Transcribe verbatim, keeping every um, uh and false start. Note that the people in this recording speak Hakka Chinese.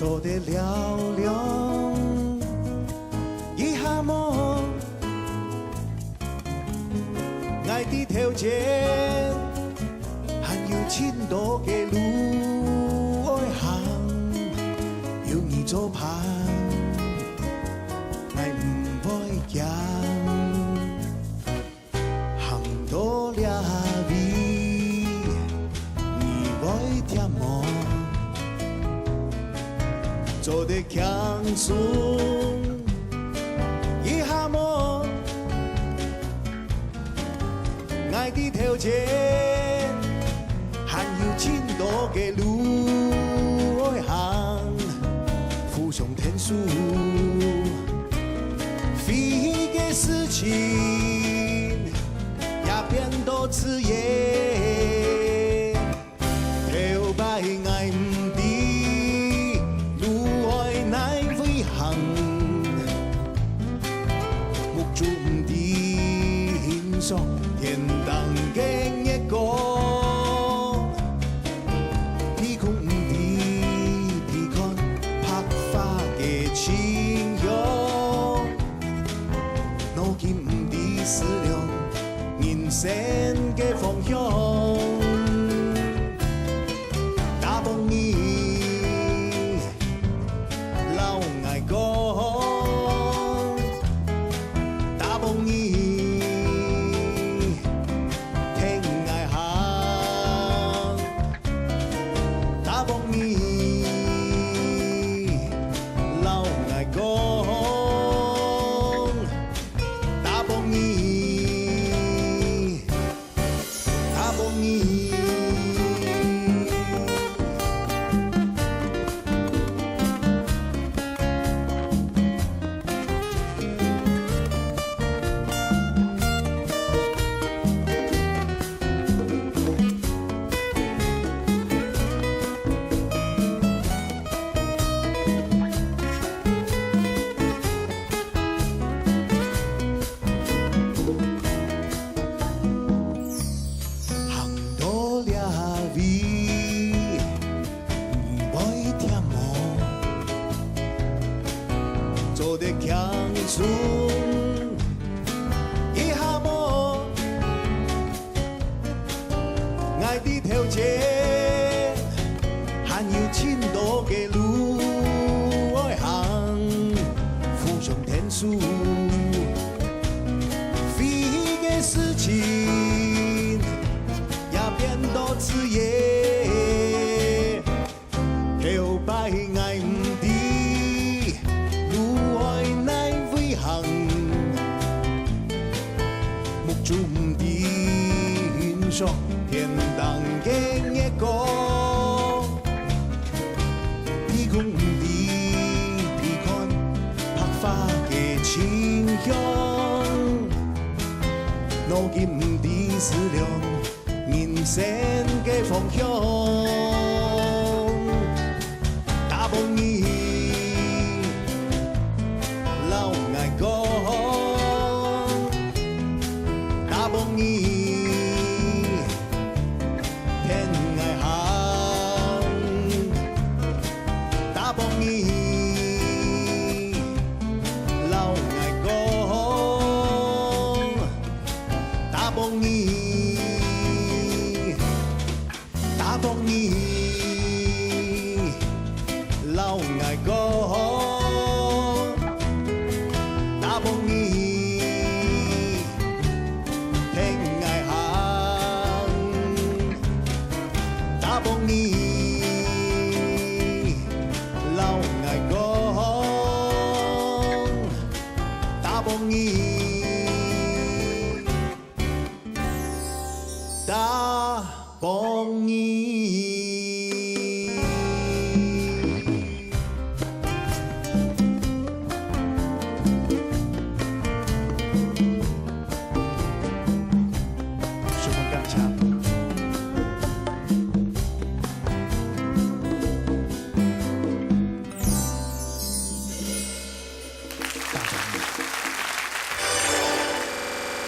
做得尞尞一下無？𠊎知頭前還有盡多个路愛行，有你做伴，𠊎毋會驚。 行到這位，你會忝無？做得輕鬆一下無？𠊎知頭前還有盡多个路愛行，扶上天手。 飛个事情也變到自然。頭擺𠊎毋知路愛哪位行，目珠毋知欣賞天頂个月光。 鼻空毋知鼻看白花个清香，腦筋毋知思量人生个方向。打幫你，摎𠊎講，打幫你， 跈𠊎行，打幫你，摎𠊎講，打幫你，打幫你。 行到這位，你會忝無？做得輕鬆一下無？𠊎知頭前還有盡多个路愛行，扶上天手。 飛个事情也變到自然。頭擺𠊎毋知路愛哪位行，目珠毋知欣賞天頂个月光。 鼻空毋知鼻看白花个清香，腦筋毋知思量人生个方向。打幫你，摎𠊎講，打幫你， 跈𠊎行，打幫你，摎𠊎講，打幫你，打幫你，摎𠊎講，打幫你。 跈𠊎行，打幫你，摎𠊎講，打幫你，打幫你。